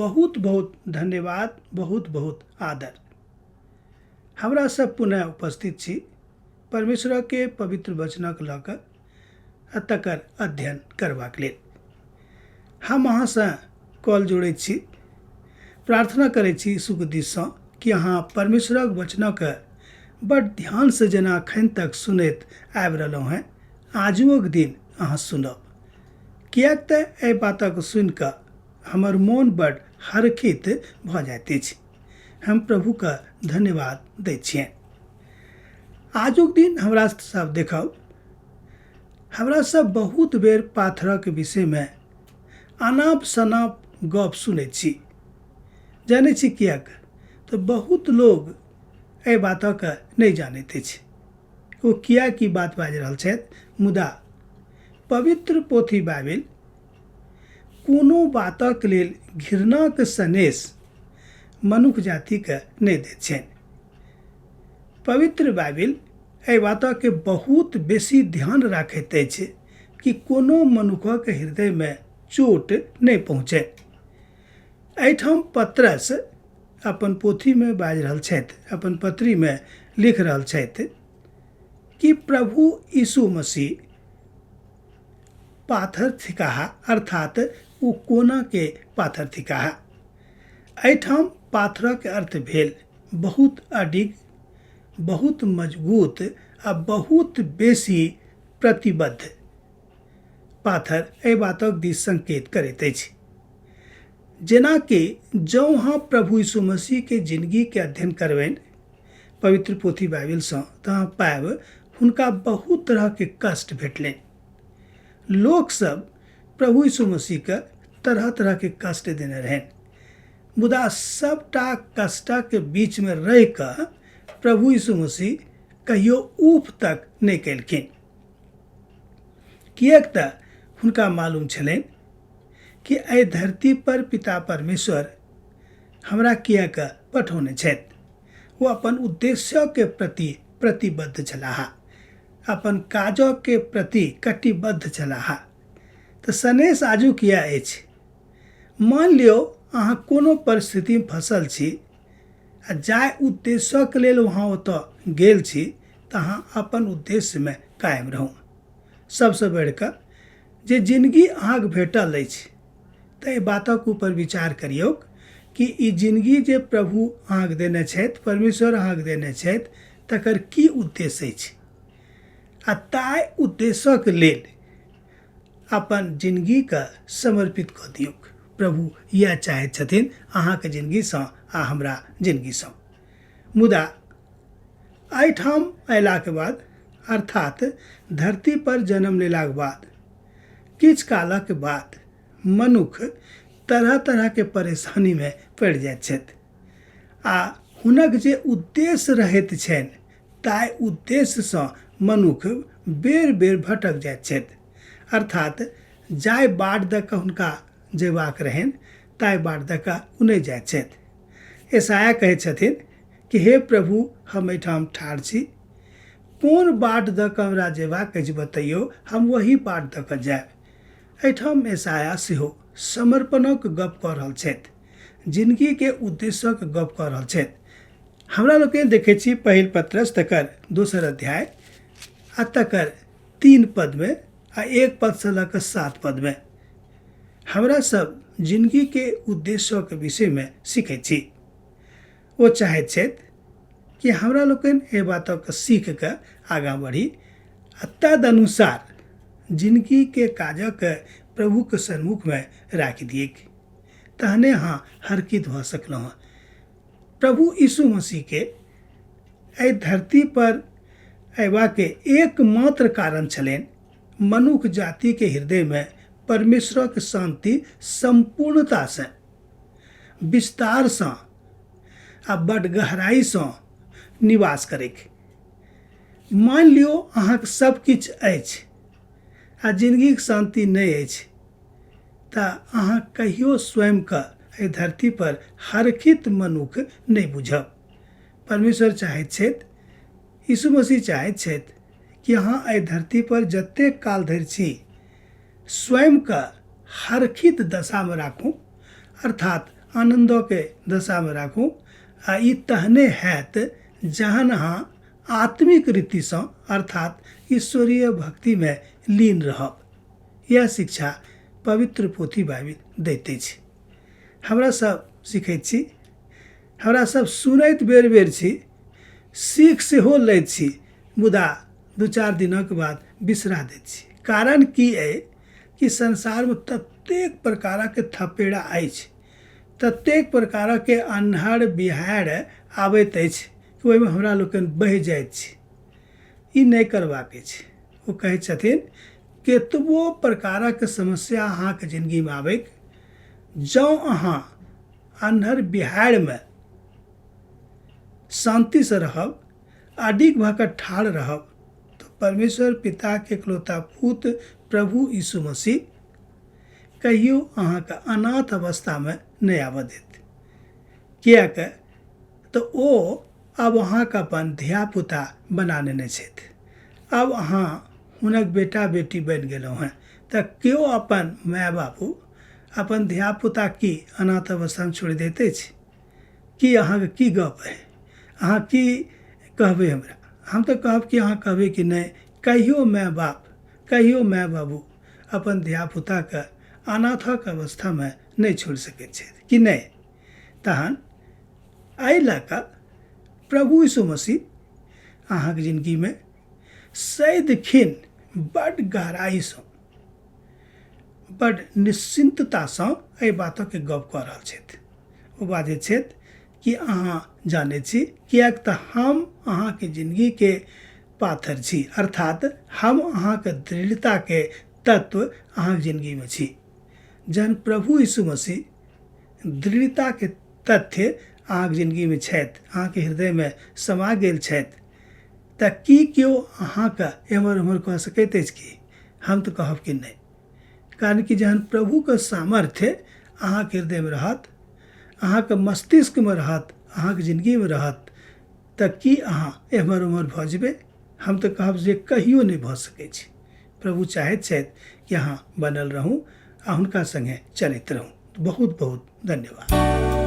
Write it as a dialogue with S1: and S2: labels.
S1: बहुत बहुत धन्यवाद, बहुत बहुत आदर। हमरा सब पुनः उपस्थित छी परमेश्वरके पवित्र वचनक लऽ कऽ आ तकर अध्ययन करबाक लेल। हम अहाँसँ कॉल जोड़ैत छी, प्रार्थना करैत छी यीशुके दिससँ कि अहाँ परमेश्वरक वचनक बड ध्यानसँ जेना एखन तक सुनैत आबि रहलहुँ हेँ, आजुओक दिन अहाँ सुनब, किएक तऽ एहि बातक सुनिकऽ हमर मोन बड हरखित भऽ जाइत अछि। हम प्रभुके धन्यवाद दै छियनि। आजुक दिन हमरा सब देखब, हमरा सब बहुत बेर पाथरक विषयमे अनाप शनाप गप सुनै छी। जानै छी किएक? तऽ बहुत लोग एहि बातक नहि जानैत अछि ओ किएक ई बात बाजि रहल छथि। मुदा पवित्र पोथी बाइबिल कोनो बातक लेल घृणाक सनेस मनुख जातिके नहि दैत छनि। पवित्र बाइबिल एहि बातके बहुत बेसी ध्यान राखैत अछि कि कोनो मनुखक हृदयमे चोट नहि पहुँचै। एहिठाम पतरस अपन पोथीमे बाजि रहल छथि, अपन पत्रीमे लिख रहल छथि कि प्रभु यीशु मसीह पाथर थिकाह, अर्थात ओ कोनाके पाथर थिकाह। एहिठाम पाथरक अर्थ भेल बहुत अडिग, बहुत मजबूत आ बहुत बेसी प्रतिबद्ध। पाथर एहि बातक दिस संकेत करैत अछि। जेनाकि जँ अहाँ प्रभु यीशु मसीहके जिंदगीके अध्ययन करबनि पवित्र पोथी बाइबिलसँ, तऽ अहाँ पायब हुनका बहुत तरहके कष्ट भेटलनि। लोकसभ प्रभु यीशु मसीहके तरह तरहके कष्ट देने रहनि, मुदा सबटा कष्टके बीचमे रहिकऽ प्रभु यीशु मसीह कहियो उफ तक नहि केलखिन, किएक तऽ हुनका मालूम छलनि कि एहि धरती पर पिता परमेश्वर हमरा किएक पठौने छथि। ओ अपन उद्देश्यके प्रति प्रतिबद्ध छलाह, अपन काजके प्रति कटिबद्ध छलाह। तऽ सनेस आजुक इएह अछि, मान लियौ अहाँ कोनो परिस्थितिमे फँसल छी आ जाहि उद्देश्यके लेल अहाँ ओतऽ गेल छी, तऽ अहाँ अपन उद्देश्यमे कायम रहू। सबसँ बढ़िकऽ जे जिनगी अहाँके भेटल अछि, तऽ एहि बातक ऊपर विचार करियौक कि ई जिनगी जे प्रभु अहाँके देने छथि, परमेश्वर अहाँके देने छथि, तकर की उद्देश्य अछि आ ताहि उद्देश्यक लेल अपन जिनगीके समर्पित कऽ दियौक। प्रभु इएह चाहैत छथिन अहाँके जिनगीसँ आ हमरा जिनगीसँ। मुदा एहिठाम अयलाके बाद, अर्थात धरती पर जन्म लेलाके बाद, किछु कालक बाद मनुख तरह तरहके परेशानीमे पड़ि जाइत छथि आ हुनक जे उद्देश्य रहैत छनि ताहि उद्देश्यसँ मनुख बेर बेर भटक जाइत छथि। अर्थात जाहि बाट दऽ कऽ हुनका जयबाक रहनि ताहि बाट दऽ कऽ ओ नहि जाइत छथि। यशायाह कहै छथिन कि हे प्रभु, हम एहिठाम ठाढ़ छी, कोन बाट दऽ कऽ हमरा जयबाक अछि बतैयौ, हम वही बाट दऽ कऽ जायब। एहिठाम यशायाह सेहो समर्पणक गप कऽ रहल छथि, जिनगीके उद्देश्यक गप कऽ रहल छथि। हमरा लोकनि देखै छी पहिल पत्रस तकर दोसर अध्याय आ तकर 3 पदमे आ 1 पदसँ लऽ कऽ 7 पदमे हमरा सब जिनगीके उद्देश्यक विषयमे सीखै छी। ओ चाहैत छथि कि हमरा लोकनि एहि बातक सीख कऽ आगाँ बढ़ी आ तदनुसार जिनगीके काजक प्रभुके सन्मुखमे राखि दियैक, तहने अहाँ हरकित भऽ सकलहुँ हँ। प्रभु यीशु मसीहके एहि धरती पर अयबाके एकमात्र कारण छलनि मनुख जातिके हृदयमे परमेश्वरक शान्ति सम्पूर्णतासँ, विस्तारसँ आ बड गहराइसँ निवास करैके। मान लियौ अहाँके सब किछु अछि आ जिनगीके शान्ति नहि अछि, तऽ अहाँ कहियो स्वयंके एहि धरती पर हरखित मनुख नहि बुझब। परमेश्वर चाहैत छथि, यीशु मसीह चाहैत छथि कि अहाँ एहि धरती पर जतेक काल धरि छी स्वयंके हरखित दशामे राखू, अर्थात आनन्दके दशामे राखू। आ ई तहने हैत जहन अहाँ आत्मिक रीतिसँ अर्थात ईश्वरीय भक्तिमे लीन रहब। इएह शिक्षा पवित्र पोथी बाइबिल दैत अछि। हमरा सब सिखैत छी, हमरा सब सुनैत बेर बेर छी, सीख सेहो लैत छी, मुदा 2-4 दिनक बाद बिसरा दैत छी। कारण की अइ कि संसारमे ततेक प्रकारक थपेड़ा अछि, ततेक प्रकारक अन्हर बिहाड़ि आबैत अछि कि ओहिमे हमरा लोकनि बहि जाइत छी। ई नहि करबाक अछि। ओ कहै छथिन केतबो प्रकारक समस्या अहाँके जिनगीमे आबैक, जँ अहाँ अन्हर बिहाड़िमे शान्तिसँ रहब, अडिग भऽ कऽ ठाढ़ रहब, तऽ परमेश्वर पिताके इकलौता पुत्र प्रभु यीशु मसीह कहियो अहाँके अनाथ अवस्थामे नहि आबऽ देत। किएक तऽ ओ आब अहाँके अपन धियापुता बना नेने छथि। आब अहाँ हुनक बेटा बेटी बनि गेलहुँ हेँ। तऽ केओ अपन माय बाबू अपन धियापुता की अनाथ अवस्थामे छोड़ि दैत अछि? की अहाँके की गप अइ? अहाँ की कहबै हमरा? हम तऽ कहब कि अहाँ कहबै कि नहि, कहियो माय बाप, कहियो माय बाबू अपन धियापुताके अनाथक अवस्थामे नहि छोड़ि सकैत छथि कि नहि? तहन एहि लऽ कऽ प्रभु यीशु मसीह अहाँके जिनगीमे सदिखन बड्ड गहराइसँ, बड्ड निश्चिन्ततासँ एहि बातके गप कऽ रहल छथि। ओ बाजै छथि कि अहाँ जानै छी, किएक तऽ हम अहाँके जिनगीके पाथर छी, अर्थात हम अहाँके दृढ़ताके तत्व अहाँके जिनगीमे छी। जहन प्रभु यीशु मसीह दृढ़ताके तथ्य अहाँके जिनगीमे छथि, अहाँके हृदयमे समा गेल छथि, तऽ की केओ अहाँके एम्हर ओम्हर कऽ सकैत अछि की? हम तऽ कहब कि नहि। कारण कि जहन प्रभुके सामर्थ्य अहाँके हृदयमे रहत, अहाँके मस्तिष्कमे रहत, अहाँके जिनगीमे रहत, तऽ की अहाँ एम्हर ओम्हर भऽ जेबै? हम तऽ कहब जे कहियो नहि भऽ सकै छै। प्रभु चाहैत छथि कि अहाँ बनल रहू आ हुनका सङ्गे चलैत रहू। बहुत बहुत धन्यवाद।